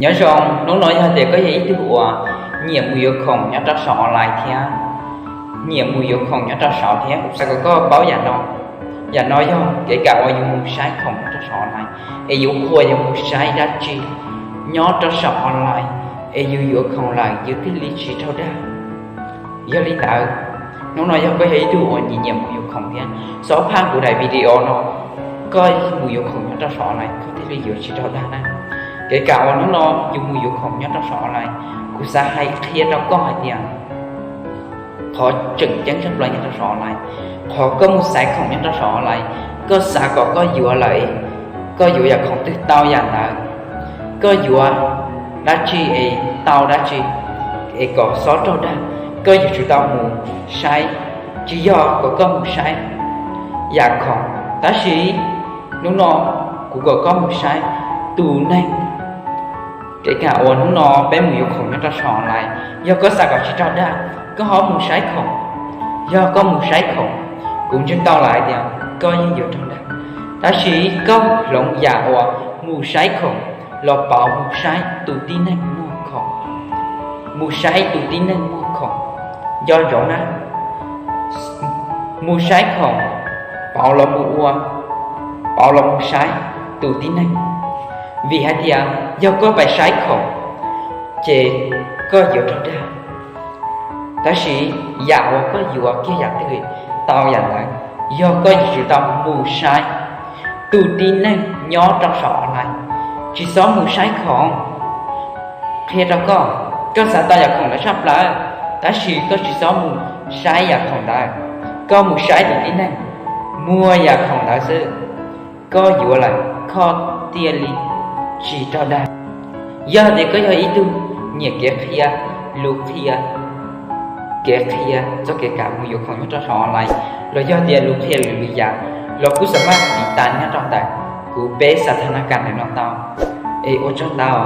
Nyob zoo, hnub no yog tias koj yog ib tug uas nyiam mus yuav khoom nyob rau saum online thiab, nyiam mus yuav khoom nyob rau saud thiab, kuv xav kom koj paub yam no. Yam no yog kev kam uas yus mus saib khoom nyob rau saum online, es yus qhuas yus mus saib dab tsi nyob rau saum online, es yus yuav khoom lawm yus thiaj li tsis raug dag. Yog li ntawd, hnub no yog koj yog ib tug uas nyiam nyiam mus yuav khoom thiab, xob phaj kuv daim video no, koj mus yuav khoom nyob rau saum online koj thiaj li yuav tsis raug dag na. Kev kam uas hnub no yus mus yuav khoom nyob rau saum online, kuv xav hais qhia rau koj hais tias qhov tseem ceeb tshaj plaws nyob rau saum online, qhov koj mus xaiv khoom nyob rau saum online, koj xav kom koj yuav lawm, koj yuav yam khoom twg tau yam ntawd, koj yuav dab tsi es tau dab tsi, es kom xob raug dag, koj yuav tsum tau mus saib. Tsis yog kom koj mus saib yam khoom, tab sis hnub no kuv kom koj mus saib tus neeg. Kev kam uas hnub no peb mus yuav khoom nyob rau saum online, yog koj xav kom tsis raug dag, koj ho mus saib khoom. Yog koj mus saib khoom, kuv ntseeg tau lawm hais tias koj yeej yuav raug dag. Tab sis koj hloov yam uas mus saib khoom los pauv mus saib tus tib neeg muag khoom, mus saib tus tib neeg muag khoom. Nco ntsoov na, mus saib khoom pauv los mus ua, pauv los mus saib tus tib neeg. Vim hais tias yog koj pais saib khoom, ces koj yuav raug dag. Tab sis yam uas koj yuav kiag yam twg tau yam ntawd, yog koj yuav tsum tau mus saib tus tib neeg nyob rau saum online, tsis xob mus saib khoom. Qhia rau koj, koj xav tau yam khoom ntawd tshaj plaws, tab sis koj tsis xob mus saib yam khoom ntawd, koj mus saib tus tib neeg muag yam khoom ntawd xwb, koj yuav lawm koj thiaj li tsis raug dag. Yog tias koj yog ib tug nyiam kev qhia, lus qhia, kev qhia txoj kev kam mus yuav khoom nyob rau saum online, los yog tias lus qhia lwm lwm yam, los kuj xa maj tiv tas nyob rau ntawm kuv peb xa thab na kam ntawm no tau. Es ua tsaug ntau.